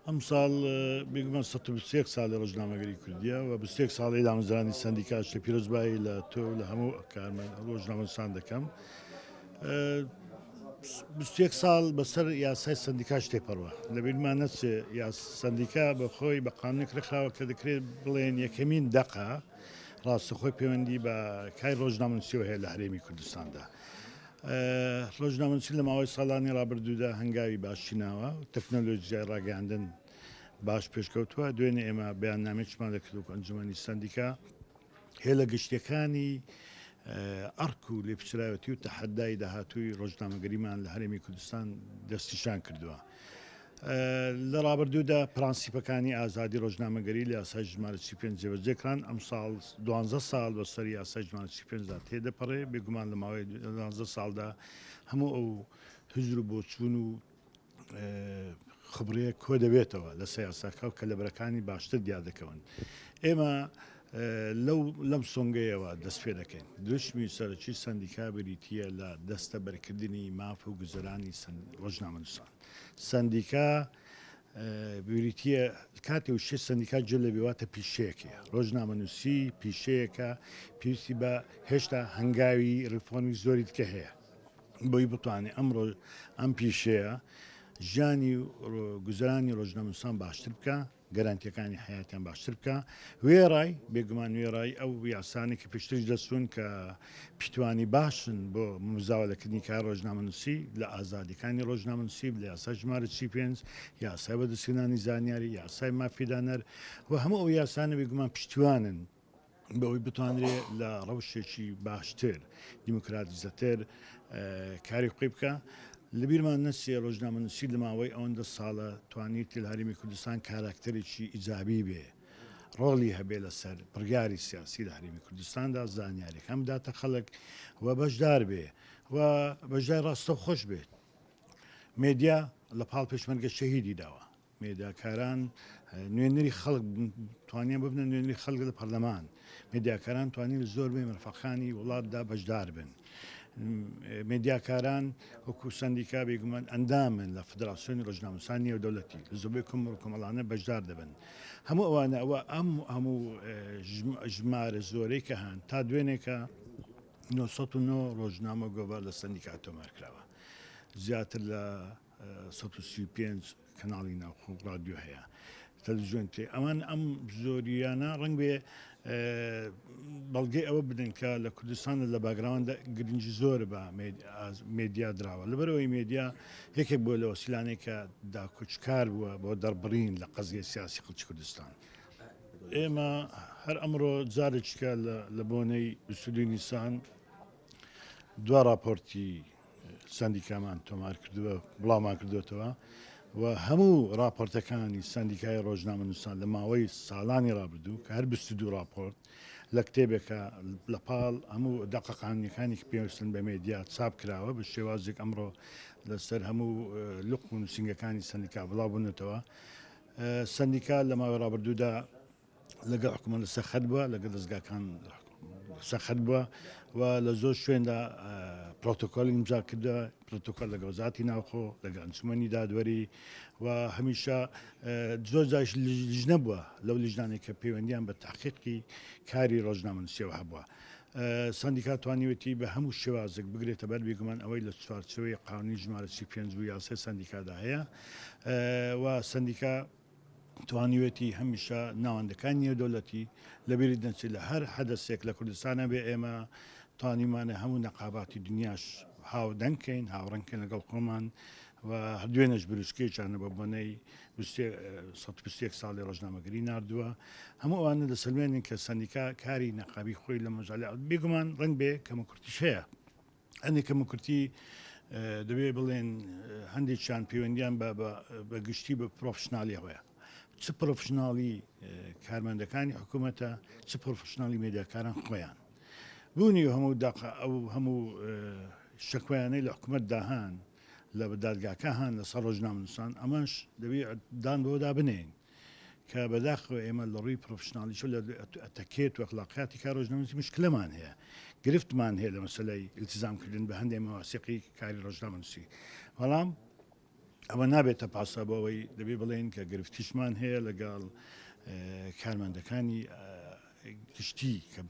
ئەمساڵ بێگومان 121 ساڵی ڕۆژنامەگەری کوردیە و 21 ساڵی دامەزرانی سەندیکاش لە پیرۆزبایی لە تۆ و لە هەموو کارمەند ڕۆژنامەنووسان دەکەم. 21 ساڵ بەسەر یاسای سەندیکاش تێپەڕوە. لەبیرمان نەچێ یا سەندیکا بە خۆی بە قانونێک ڕێکخراوە کە دەکرێت بڵێن یەکەمین دەقە ڕاستەخۆی پەیوەندی بە کاری ڕۆژنامەنووسیەوە هەیە لە هەرێمی کوردستاندا. ڕۆژنامەنووسی لە ماوەی ساڵانی ڕابردوودا هەنگاوی باشی ناوە، تەکنەلۆژیای ڕاگەیاندن باش پێشکەوتووە، دوێنێ ئێمە بەیاننامەیەکمان دەکرد وەکو ئەنجومەنی سەندیکا هێلە گشتیەکانی ئەرک و لێپرسراوێتی و تەحەدای داهاتووی ڕۆژنامەگەریمان لە هەرێمی کوردستان دەستنیشان کردووە. لە ڕابردوودا پرانسیپەکانی ئازادی ڕۆژنامەگەری لە یاسای ژمارە 35 جێبەجێ کران، ئەمساڵ دوانزە ساڵ بەسەر یاسای ژمارە 35 دا تێدەپەڕێ، بێگومان لە ماوەی دوانزە ساڵدا هەموو ئەو هزر و بۆچوون و خبرەیە کۆ دەبێتەوە لەسەر یاساکە و کەلەبەرەکانی باشتر دیار دەکەون. ئێمە لەو لەم سۆنگەیەوە دەست پێ دەکەین. دروشمی سەرەکی سەندیکا بریتییە لە دەستەبەرکردنی ماف و گوزەرانی ڕۆژنامەنووسان. سەندیکا بریتییە کاتێ وشەی سەندیکا جل لە بێواتە پیشەیەکەیە. ڕۆژنامەنووسی پیشەیەکە پێویستی بە هێشتا هەنگاوی ڕیفۆرمی زۆری دیکە هەیە بۆی بتوانێت ئەمڕۆ ئەم پیشەیە ژیانی گوزەرانی ڕۆژنامەنووسان باشتر بکە. گەرەنتیەکانی حەیاتیان باشتر بکا، وێڕای بێگومان وێڕای ئەو یاسانەی کە پێشتریش دەرچوون کە پشتیوانی باشن بۆ مزاولەکردنی کار ڕۆژنامەنووسی لە ئازادیەکانی ڕۆژنامەنووسی لە یاسای ژمارە 35 یاسای بەدەستهێنانی زانیاری یاسای مافی دانەر و هەموو ئەو یاسانە بێگومان پشتیوانن بەوەی بتوانرێ لە ڕەوشێکی باشتر دیموکراتیزەتر کاری خۆی بکە لەبیرمان نەچێ ڕۆژنامەنووسی لە ماوەی ئەوەندە ساڵە توانیویەتی لە هەرێمی کوردستان کاراکتەرێکی ئیجابی بێ ڕۆڵی هەبێ لەسەر بڕیاری سیاسی لە هەرێمی کوردستاندا زانیاریەکان بداتە خەڵک و بەشدار بێ و بەشدار ڕاستەوخۆش بێت مێدیا لە پاڵ پێشمەرگە شەهیدی داوە مێدیاکاران نوێنەری خەڵک بوون، توانیان ببنە نوێنەری خەڵک لە پەرلەمان. مێدیاکاران توانی لە زۆربەی مەرفەقانی وڵاتدا بەشدار بن. مێدیاکاران وەکو سەندیکا بێگومان ئەندامن لە فدراسیۆنی ڕۆژنامەنووسانی نێودەوڵەتی، لە زۆربەی کۆمەڵ و کۆمەڵانە بەشدار دەبن. هەموو ئەوانە ئەوە ئەم هەموو ژمارە زۆرەی کە هەن تا دوێنێکە 909 ڕۆژنامە گۆڤار لە سەندیکا تۆمار کراوە. زیاتر لە 135 کەناڵی ناوخۆ و ڕادیۆ هەیە تەلەڤیزیۆن تێ ئەمان ئەم زۆریانە ڕەنگ بێ بەڵگەی ئەوە بدەن کە لە کوردستان لە باگراواندا گرنگی زۆر بە مێدیا دراوە لەبەرەوەی مێدیا یەکێک بۆ لە وەسیلانێک کە داکۆچکار بووە بۆ دەربڕین لە قەزیە سیاسی خەڵکی کوردستان. ئێمە هەر ئەمڕۆ جارێکیکە لە بۆنەی 22 نیسان دوا راپۆرتی سەندیکامان تۆمار کردووە، بڵاومان کردووەتەوە و هەموو راپۆرتەکانی سەندیکای ڕۆژنامەنووسان لە ماوەی ساڵانی ڕابردوو کە هەر 22 راپۆرت لە کتێبێکە لە پاڵ هەموو دەقە قانونیەکانی کە پێویستن بە مێدیا چاپ کراوە بە شێوازێک ئەمڕۆ لەسەر هەموو لق و نووسینگەکانی سەندیکا بڵاو بوونەتەوە. سەندیکا لە ماوەی ڕابردوودا لەگەڵ حکوومەت لەسەر خەت بووە، لەگەڵ دەزگاکان لەسەر خەت بووە و لە زۆر شوێندا پرۆتۆکۆلی ئیمزا کردووە، پرۆتۆکۆل لەگەڵ وەزارەتی ناوخۆ، لەگەڵ ئەنجومەنی دادوەری و هەمیشە زۆر جاریش لیژنە بووە لەو لیژنانەی کە پەیوەندیان بە تەحقیقی کاری ڕۆژنامەنووسیەوە هەبووە. سەندیکا توانیوێتی بە هەموو شێوازێک بگرێتە بەر، بێگومان ئەوەی لە چوارچێوەی قانونی ژمارە 35 و یاسای سەندیکادا هەیە و سەندیکا توانیوێتی هەمیشە ناوەندەکانی نێودەولەتی لەبیرت نەچێت لە هەر حەدەسێک لە کوردستانە بێ ئێمە توانیمانە هەموو نەقاباتی دنیاش هاودەنگ کەین هاوڕەنگ کەین لەگەڵ خۆمان و هەر دوێنێش بروسکەیەکیانە بە بۆنەی 121 ساڵی ڕۆژنامەگەری ناردووە هەموو ئەوانە دەسەلمێنن کە سەندیکا کاری نەقابی خۆی لە مەجالی بێگومان ڕەنگ بێ کەموکورتیش هەیە هەندێک کەموکورتی دەبێ بڵێن هەندێکیان پەیوەندیان بە گشتی بە پرۆفشنالیەوەیە چ پرۆفشناڵی کارمەندەکانی حکوومەتە چ پرۆفشناڵی مێدیاکاران خۆیان بوونی هەموو داقە ئەو هەموو شەکوایانەی لە حکوومەت داهان لە دادگاکە هەن لەسەر ڕۆژنامەنووسان ئەمەش دەبێ دان بەوەدا بنێین کە بەداخەوە ئێمە لە ڕووی پرۆفشناڵیشەوە لە ئەتەکێت و ئەخلاقیاتی کار ڕۆژنامەنووسی مشکلەمان هەیە، گرفتمان هەیە لە مەسەلەی ئیلتیزامکردن بە هەندێ مەواسیقی کاری ڕۆژنامەنووسی. بەڵام ئەوە نابێتە پاسا بۆ ئەوەی دەبێ بڵێین کە گرفتیشمان هەیە لەگەڵ کارمەندەکانی گشتی کە.